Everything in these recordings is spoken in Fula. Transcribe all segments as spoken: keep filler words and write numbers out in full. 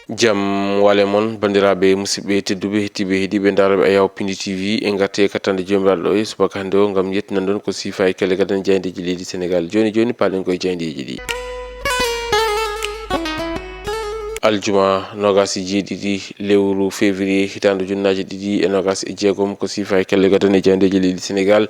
Jam wale mon, banndiraaɓe, musidɓe tedduɓe, hettiiɓe, heɗiiɓe, ndaarooɓe Ayaw Pindi T V, en ngarti e kattande Joomiraaɗo ɗo e subaka hannde o ngam yettinan ɗon ko siifa e kelle gadane jaayndeeji leydi Senegaal. Jooni jooni, paaɗen koye jaayndeeji ɗi. Aljuma noogas e jeeɗiɗi lewru février, hitaande ujunnaaje ɗiɗi e noogas e jeegom, ko siifa e kelle gadane jaayndeeji leydi Senegaal.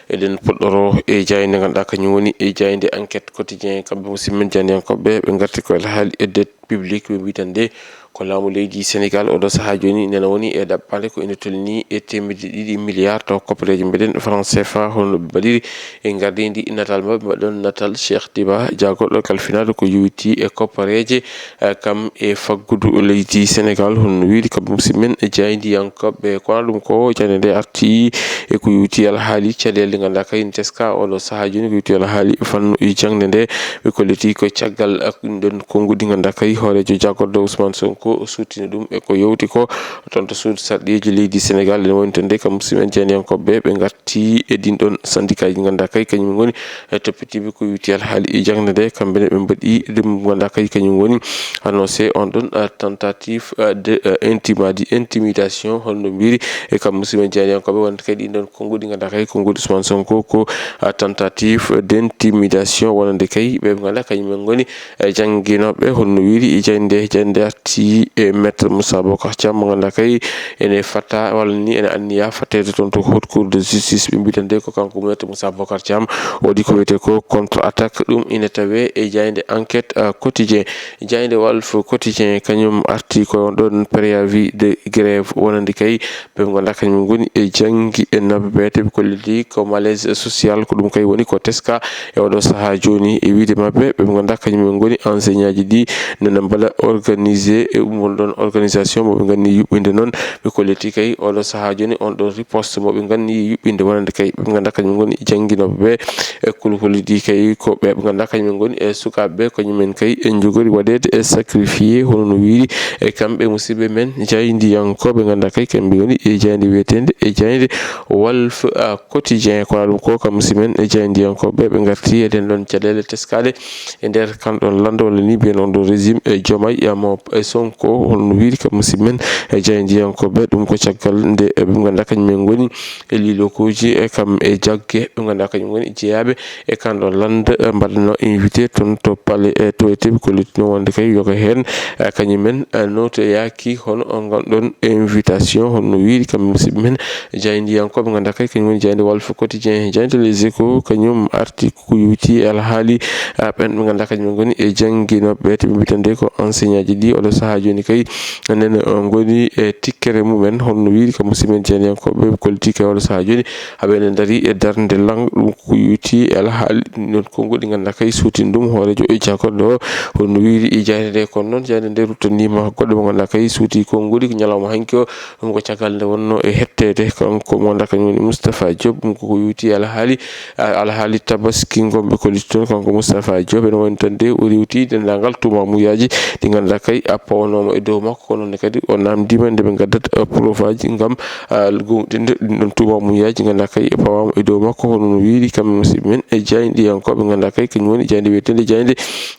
Eɗen puɗɗoro e jaaynde ngannduɗaa kañum woni e jaaynde Enquête Quotidien, kamɓe musidɓe men jaayndiyankooɓe, ɓe ngarti ko alhaali e dette publique, ɓe mbiyi tan de ko laamu leydi Senegaal oɗo sahaa jooni nena woni e ɗaɓɓaade ko ene tolni e teemedde ɗiɗi milliard taw koppareeje mbeɗen franc C F A, holno ɓe mbaɗiri e ngardiindi natal maɓɓe, mbaɗɗon natal Cheikh Diba, jaagorɗo kalfinaɗo ko yowiti e koppareeje, eh, kam e faggudu leydi Senegaal, holno wiiri kamɓe musidɓe men e jaayndiyankooɓe. Kono ɗum ko jaaynde nde arti e ko yowiti alhaali caɗeele, nde ngannduɗaa kay ene teska oɗo sahaa jooni, ko yowiti alhaali fannu e jaŋde nde. Ɓe kolliti ko caggal, eh, ɗum ɗon konnguɗi, nde ngannduɗaa kay hooreejo jaagorɗo Ousmane Sonko suuɗtini ɗum e ko yowti ko toon to suudu sarɗiyeeji leydi Senegaal. Ene woni toon de kam musidɓe men jaayndiyankooɓe, ɓe ngarti e ɗin ɗon syndicat ji, nde ngannduɗaa kay kañum ngoni, eh, toppitiiɓe ko yowiti alhaali e jaŋde nde. Kamɓe ne ɓe mbaɗi ɗum, nde ngannduɗaa kay kañum woni annoncé on ɗon, eh, tentative, eh, de, eh, intimadi-, intimidation, holno mbiri e kam musidɓe men jaayndiyankooɓe wonde kay ɗin ɗon konnguɗi, nde ngannduɗaa kay konnguɗi Ousmane Sonko ko, eh, tentative d'intimidation, wonande kay ɓe ɓe ngannduɗaa kañum en ngoni, eh, jannginooɓe, holno wiiri e jaaynde, jaaynde arti e Maître Moussa Bocar Thiam, mo ngannduɗaa kay ene fata walla ni ene anniya fatteede toon to Haute Cour de Justice. Ɓe mbiyi tan de ko kanko Maître Moussa Bocar Thiam waɗi ko wiyetee ko contre attaque. Ɗum ine tawee e jaaynde Enquête, eh, Quotidien. Jaaynde Walf Quotidien kañum arti ko on ɗon préavis de grève, wonande kay ɓe ɓe ngannduɗaa kañum ngoni e jannginooɓe ɓe, te ɓe kolliti ko malaise social, ko ɗum kay woni ko teska e oɗo sahaa jooni. E wiyde maɓɓe, ɓe ɓe ngannduɗaa kañum en ngoni enseignant ji ɗi nana mbaɗa organisé e ɗum won ɗon organisation mo ɓe nganni yuɓɓinde noon. Ɓe kolliti kay oɗo sahaa jooni on ɗon riposte mo ɓe nganni yuɓɓinde, wonande kay ɓe ɓe ngannduɗaa kañum ngoni jannginooɓe ɓe. E kulhuli ɗi kay ko ɓe ɓe ngannduɗaa kañum en ngoni e sukaaɓe ɓe, kañum en kay en njogori waɗeede e sacrifié, hono no wiiri e kamɓe musidɓe men jaayndiyankooɓe, ngannduɗaa kay kamɓe ngoni e jaaynde wiyeteende e jaaynde Walf, ah, Quotidien. Kono ɗum ko kam musidɓe men e jaayndiyankooɓe, ɓe ngarti e ɗen ɗon caɗeele teskaaɗe e nder kan ɗon lannda walla ni mbiyen on ɗo régime e Diomaye, eh, mo, e Sonko, holno wiiri kam musidɓe men e jaayndiyankooɓe. Ɗum ko caggal nde, eh, ɓe ngannduɗaa kañum en ngoni e liilokooji, e kam e jagge ɓe ngannduɗaa kañum ngoni jeyaaɓe e kan ɗon lannda, eh, mbaɗano invité toon to palais, eh, to e teɓi kollitino wonde kay yoga heen, eh, kañum en, eh, nootoyaaki hono on ngon ɗon invitation, hono wiiri kam musidɓe men jaayndiyankooɓe ngannduɗaa kay kañum woni jaaynde Walf Quotidien, jaaynde Les Échos, kañum arti ko yowiti e alhaali, ah, ɓen ɓe ngannduɗaa kañum en ngoni e jannginooɓe ɓe, te ɓe mbiyi tan de ko enseignant ji ɗi oɗo sahaa jooni kay nene, eh, ngoni e tikkere mumen, holno wiiri kam musidɓe men jaayndiyankooɓe ɓe kolliti kay oɗo sahaa jooni, haɓe ene ndari e darnde lang, ɗum ko yowiti e alhaali ɗum ɗon konnguɗi ngannduɗaa kay suutini ɗum hooreejo e jaagorɗo o, holno wiiri e jaaynde nde. Kono noon jaaynde nde ruttaniima goɗɗo mo ngannduɗaa kay suuti konnguɗi ko ñalawma hanki o, ɗum ko caggal nde wonno e hetteede kanko mo ngannduɗaa kañum woni Moustapha Diop, ɗum koko yowiti e alhaali, a-, alhaali tabaski ngon ɓe kolliti toon kanko Moustapha Diop. Ene woni tan de o rewti denndaangal tuumamuyaaji ɗi ngannduɗaa kay a pawanooma e dow makko, kono noon kadi o naamndiima nde ɓe ngaddat, eh, preuve aji ngam, ah, gomɗinde ɗin ɗon tuumamuyaaji ngannduɗaa kay pawaama e dow makko, hono no wiiri kamɓe musidɓe men e jaayndiyankooɓe ngannduɗaa kay kañum woni jaaynde wiyeteende jaaynde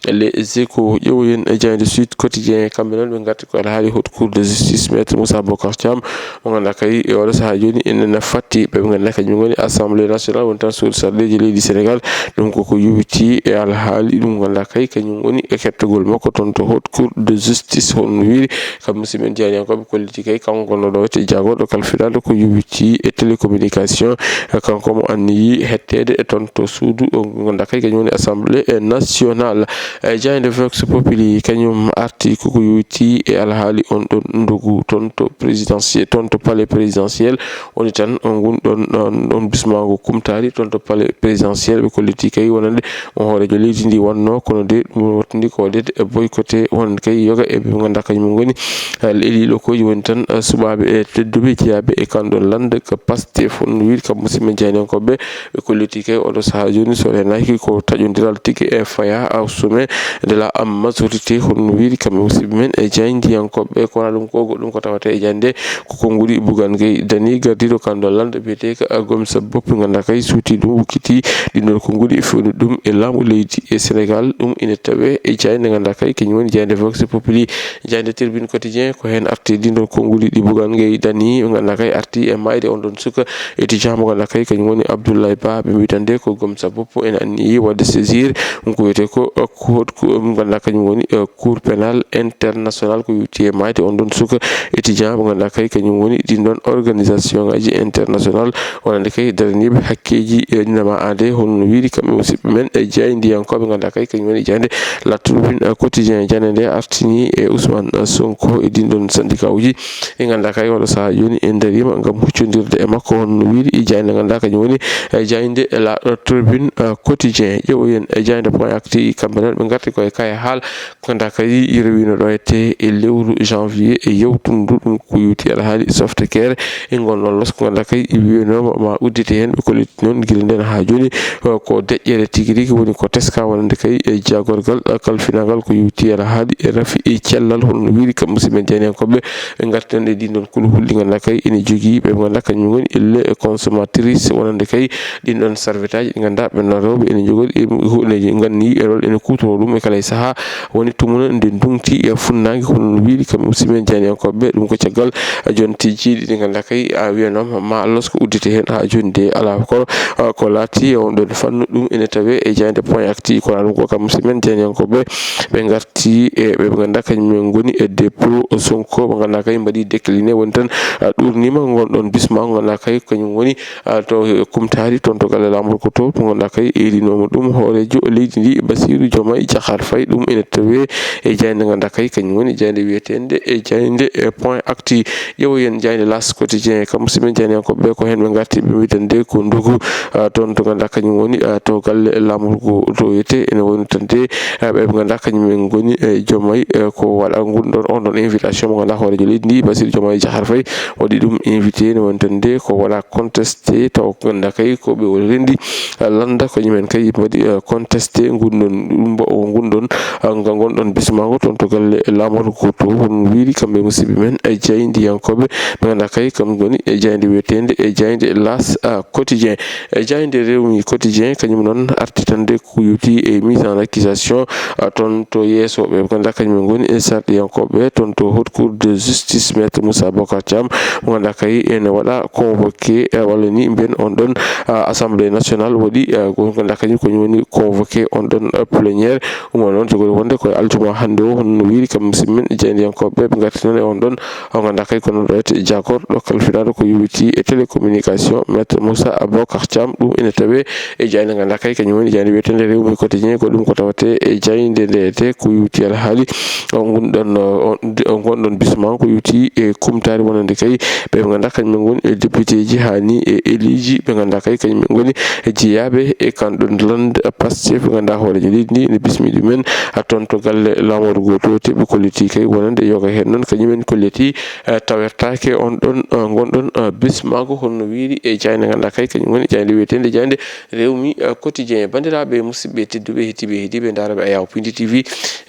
Les Échos. Ƴeewoyen e jaaynde Sud Quotidien, kamɓe noon ɓe ngarti ko alhaali Haute Cour de Justice, Maître Moussa Bocar Thiam, mo ngannduɗaa kay e oɗo sahaa jooni ene fatti ɓe ɓe ngannduɗaa kañum ngoni Assemblée nationale, woni tan suudu sarɗiiji leydi Senegaal. Ɗum koko yowiti e alhaali ɗum ngannduɗaa kay kañum woni e kettagol makko toon to Haute Cour de Justice, hono no wiiri kam musidɓe men jaayndiyankooɓe kolliti kay kanko gonɗo ɗo wiyetee jaagorɗo kalfinaɗo ko yowiti e télécommunication. E kanko mo anniyi hetteede e toon to suudu o ngannduɗaa kay kañum woni Assemblée nationale. E jaaynde Vox Populi kañum arti koko yowiti e alhaali on ɗon ndugu toon to présidentiel, toon to palais présidentiel. Woni tan on ngun ɗon, ɗon, ɗon bismaango kumtaari toon to palais présidentiel. Ɓe kolliti kay wonande mo hooreejo leydi ndi wonno, kono de ɗum wattindi ko waɗeede e boycotté, wonande kay yoga e ɓe ngannduɗaa kañum ngoni, eh, les élus locaux ji, woni tan, eh, suɓaaɓe e tedduɓe jeyaaɓe e kan ɗon lannda ko Pastef, hono wiiri kam musidɓe men jaayndiyankooɓe. Ɓe kolliti kay oɗo sahaa jooni so reenaaki ko taƴondiral tigi e faya au sommet de la majorité, hono wiiri kamɓe musidɓe men e jaayndiyankooɓe. Kono ɗum ko goɗɗum ko tawata e jaaynde ko konnguɗi Bougane Gueye Dany, gardiiɗo kan ɗon lannda biyetee ko Gomsa Bop, ngannduɗaa kay suuti ɗum, wukkiti ɗin ɗon konnguɗi, fewni ɗum e laamu leydi e Senegaal. Ɗum ine tawee e jaaynde ngannduɗaa kay kañum woni jaaynde Vox Populi. Jaaynde Tribune Quotidien ko heen arti ɗiin ɗoon konguɗi ɗi Bougane Gueye Dany, ɓe ngannduɗaa kay arti e maayde on ɗoon suka étudiant mo ngannduɗaa kay kañum woni Abdoulaye Ba, ɓe mbiɗa nde ko Gomsa Boppo ene anniyi waɗde saisir ɗum ko wiyetee ko, ko, ko mo ngannduɗaa kañum woni, eh, Cour pénal international ko yowti e maayde on ɗoon suka étudiant mo ngannduɗaa kay kañum woni ɗiin ɗoon organisation ngaji international wonande kay daraniiɓe hakkeeji, eh, ina ma aade hono no wiiri kamɓe musidɓe men e jaayndiyankooɓe ngannduɗaa kay kañum woni jaaynde La Tribune, eh, Quotidien. Jaaynde nde artini e Ousmane, eh, Sonko e ɗiin ɗoon syndicat uji ɗi ngannduɗaa kay oɗo sahaa jooni en ndariima ngam huccondirde e makko hono no wiiri e jaaynde ngannduɗaa kañum woni, eh, jaaynde La Tribune, eh, Quotidien. Ƴeewoyen e jaaynde Point Actu kamɓe noon ɓe ngarti koye kay haal ko ngannduɗaa kay rewiino ɗo e te e lewru janvier e yewtundu ɗum ko yowti alhaali softekeere e ngol noon los ko ngannduɗaa kay wiyanooma ma uddite heen ɓe kolliti noon gila ndeen haa jooni, eh, ko deƴƴere tigi rigi woni ko teska wonande kay e jaagorgal, eh, kalfinangal ko yowti alhaali e rafi e cellal hono no wiiri kam musidɓe jaayndiyankooɓe ɓe ngarti noon e ɗiin ɗoon kulhuli ngannduɗaa kay ene jogii ɓe ngannduɗaa kañum woni les consommatrices wonande kay ɗiin ɗoon serviette aji ɗi ngannduɗaa ɓen rewɓe ene njogori e huɗeji nganni e rol ene kuutoro ɗum e kala e sahaa woni tumuna nde ndungti e funnaange hono no wiiri kamɓe musidɓe jaayndiyankooɓe ɓe ɗum ko caggal jooni tijjiiɗi ɗi ngannduɗaa kay a wiyanooma ma losko uddite heen haa jooni de alaa kono, ah, ko laati e on ɗoon fannu ɗum ene tawe e jaaynde Point Actu ko ɗum ko kam musidɓe jaayndiyankooɓe ɓe ngarti e ɓe ngannduɗaa kañum en ngoni e dépôt Sonko mo ngannduɗaa kay mbaɗi décliné woni tan, ah, ɗuurnima ngon ɗoon bisma mo ngannduɗaa kay kañum woni ah, to, eh, Kumtaari, toon to galle laamorgo to, to ngannduɗaa kay, elinooma ɗum hooreejo leydi ndi, Bassirou Diomaye Diakhar Faye, ɗum ene tawee e jaaynde ngannduɗaa kay, kañum woni jaaynde wiyeteende e jaaynde, eh, Point Actu. Ƴeewoyen jaaynde L'As Quotidien, kam musidɓe men jaayndiyankooɓe ɓe, ko heen ɓe ngarti, ɓe mbiɗa nde ko ndugu, ah, toon to ngannduɗaa kañum woni, ah, to galle laamorgo to wiyetee, ene woni tan de, ah, ɓe ɓe ngannduɗaa kañum en ngoni, eh, Diomaye, eh, ko waɗa ngun ɗoon, on ɗoon invitation mo ngannduɗaa hooreejo leydi ndi, Bassirou Diomaye Diakhar Faye, waɗi ɗum invité, ene woni tan de ko waɗa contesté taw ko ngannduɗaa kay ko ɓe o renndi, eh, lannda ko ñumen kay mbaɗi, eh, contesté ngun ɗon, ɗum mbo-, ngun ɗon, eh, nga ngon ɗon bismango toon to galle laamorgo to. Hono wiiri kamɓe musidɓe men e jaayndiyankooɓe ɓe ngannduɗaa kay kam ngoni e jaaynde wiyeteende e jaaynde L'As, eh, Quotidien. E jaaynde Rewmi Quotidien kañum noon arti tan de ko yowti e mise en accusation, ah, toon to yeeso ɓe ngannduɗaa kañum en ngoni e sarɗiyankooɓe toon to Haute Cour de Justice, Maître Moussa Bocar Thiam, mo ngannduɗaa kay ene waɗa convoqué, eh, walla ni mbiyen on ɗon, ah, Assemblée nationale waɗi, eh, ko ngannduɗaa kañum ko woni convoqué on ɗon, eh, plénière. Ɗum o noon jogori wonde koye aljuma hannde o, hono no wiiri kam musidɓe men jaayndiyankooɓe ɓe ngarti noon e on ɗon o ngannduɗaa kay kono ɗo ete jagorɗo kalfinaaɗo ko yowiti e télécommunication, Maître Moussa Abocar Thiam. Ɗum ene tawee e jaaynde ngannduɗaa kay kañum woni jaaynde wiyeteende Rewmi Quotidien, ko ɗum ko tawetee e jaaynde nde ete ko yowiti alhaali o ngun ɗon, o, o ngon ɗon bisma ko yowiti e kumtaari wonande kay ɓe ɓe ngannduɗaa kañum en ngoni e député ji haa ni e élus ji ɓe ngannduɗaa kay kañum en ngoni e jeyaaɓe e kan ɗon lannda Pastef ɓe ngannduɗaa hooreejo leydi ndi ene bismi ɗumen, ah, toon to galle laamorgo to, te ɓe kolliti kay wonande yoga heen noon kañum en kolliti, eh, tawertaake on ɗon, eh, ngon ɗon, eh, bismaago hono no wiiri e jaaynde ngannduɗaa kay kañum woni jaaynde wiyeteende jaaynde Rewmi, eh, Quotidien. Banndiraaɓe musidɓe tedduɓe, heɗtiiɓe, heɗiiɓe, ndaarooɓe Ayaw Pindi T V,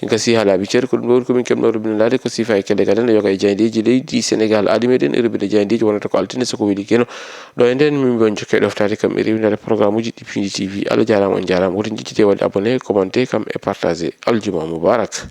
gasi haa laaɓi cer, ko ɗum ɗo woni ko min keɓnooɗo bindanaade ko siifa e kelle galle nde yoga e jaayndeeji leydi Sénégal. Aadi meɗen e rubide jaayndeeji wonata ko altine so ko weli keno. Ɗo e nden min mbiyii on jokkee ɗoftaade kam e rewindaade programme uji ɗi Pindi T V. Allah jaaraama, on njaaraama. Woto njiccitee waɗde abonné, commenté kam e partagé. Aljuma mubarak.